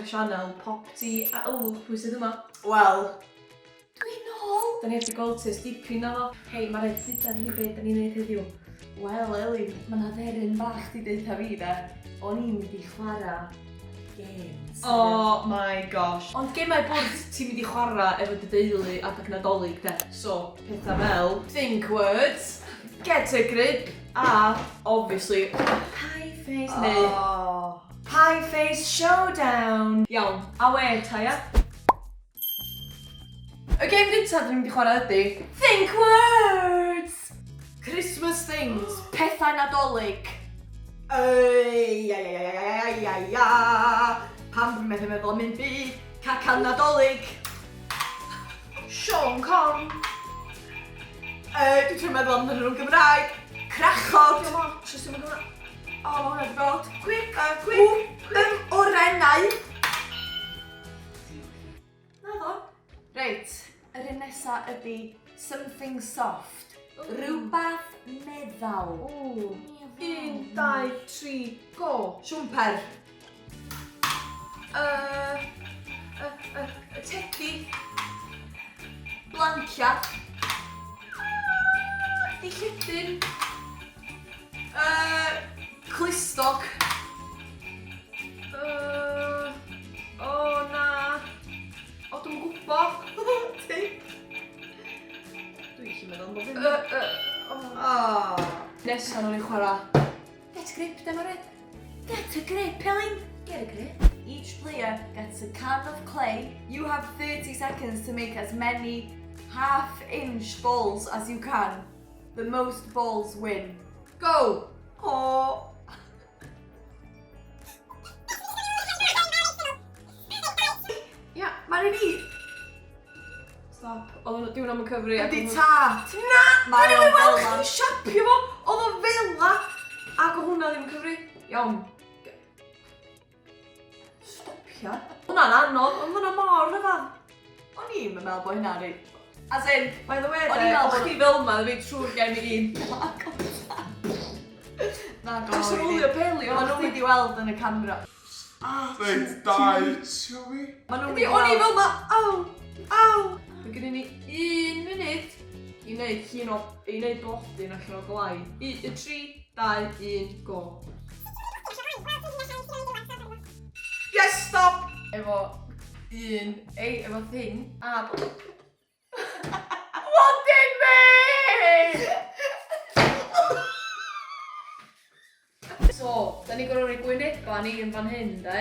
i'r sianel, Popty a ylwch pwy sydd yma. Wel, Dwi nôl! Da ni heb 'di gweld ti ers dipyn naddo? Hei, Mared, duda ni be da ni'n neud heddiw. Wel, Elin, mae 'na dderyn bach 'di deutha fi de. O'n i'n mynd i chwarae games. Oh my gosh. Ond gemau bwrdd ti'n mynd i chwarae efo dy deulu adeg Nadolig de. So, pethau fel Think Words, Get a Grip a, obviously, Pie Face neu Oh. Pie Face Showdown. Iawn, awe ta ia? Y gêm gyntaf dyn ni'n mynd i chwarae ydy Think Words! Christmas things, pethau Nadolig. Ei, ia, ia, ia, ia, ia, ia. Pam bod fi'n methu meddwl am un byd? Cacan Nadolig. Siôn Corn. Dwi'n trio meddwl amdanyn nhw'n Gymraeg. Crachod. Dim ots os dim yn Gymraeg. O, mae hwnna wedi bod. Quick, quick. Orennau. Naddo. Reit, yr un nesa ydy something soft. Rhywbeth meddal. Ww. 1, 2, 3, go! Siwmper. Tedi. Blanciad. Dilledyn. Clustog. Yy, o na. O, dwi'm yn gwybod. Ti? Dwi eisiau meddwl am bob un. Yy, yy, o. O. Nesa nawn ni chwarae Get a Grip, de Mared? Get a grip, Elin! Get a grip. Each player gets a can of clay. You have 30 seconds to make as many half-inch balls as you can. The most balls win. Go! O! Ia. Mae'n i ni! Stop. Oedd hwnna, di hwnna yn cyfri. Ydy tât. Na! Mae Dwi'n o'n ei weld fel 'na. chdi'n siapio fo! Oedd o fel 'na! Ac oedd hwnna ddim yn cyfri. Iawn. Stopia. Hwnna'n anodd, ond hwnna mor rhyfedd. O'n i'm yn meddwl bod hynna'n reit... As in, By the way, O'n de, i'n meddwl o'ch bod- chi fel 'ma, fi trwy'r gem i gyd. Na, go Jyst rowlio peli Maen nhw'n mynd i weld yn y camera. Reit, dau, tio fi. Maen nhw'n Ydy, mynd i o'n i weld... fel 'ma, aw, aw. Mae gennym ni un munud i wneud llun o, i wneud blodyn allan o glai. I, y 3, 2, 1, go. Yes, stop! Efo un, ei, efo thing, a... Blodyn fi! So, da ni gorfod rhoi gwyneba ni yn fan hyn, de.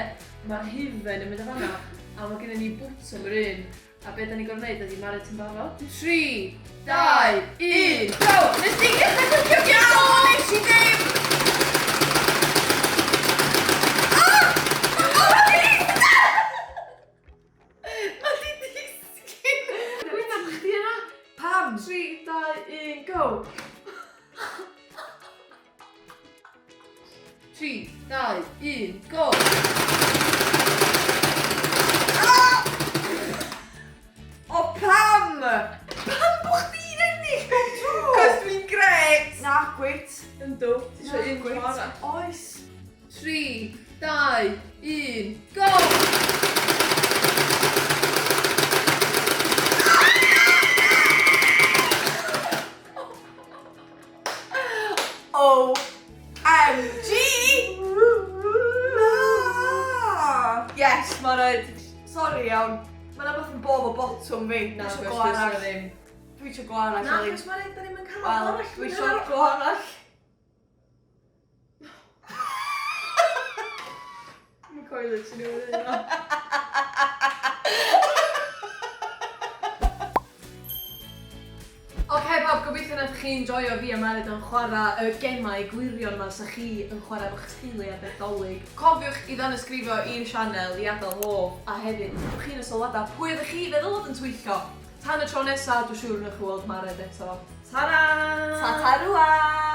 Mae'r hufen yn mynd o fanna, a mae gennym ni bwtwm yr un. A be da ni gorfod wneud ydy, Mari, ti'n barod? 3, 2, 1, go! Nes ti gyda clicio Iawn, nes i ddim! Mae di disgyn! Gwyneb chdi yna! Pam? 3, 2, 1, go! 3, 2, 1, go! O pam? Pam bo chdi'n ennill bob tro? Cos dwi'n gret! Na, gwyt. Yndw, ti eisiau un tro arall? Oes. 3, 2, 1, go! O M G! Na! Yes, Mared! Sori iawn. Mae 'na wbath yn bod o botwm fi. Na, Dwi isio does go does arall. na ddim. Dwi eisiau go arall, Na, Elin. cos Mared, da ni'm yn cael Wel, go arall. dwi eisiau go arall. Mae'n coelio ti newydd ddeud hynna. Oce pawb, gobeithio nath chi enjoio fi a Mared yn chwarae y gemau gwirion 'ma 'sa chi yn chwarae efo'ch teulu adeg Dolig. Cofiwch i danysgrifio i'r sianel, i adael hoff, a hefyd dwch chi yn y sylwadau pwy oeddech chi feddwl oedd yn twyllo. Tan y tro nesa, dwi'n siŵr wnewch chi weld Mared eto. Tara! Ta ta rwan!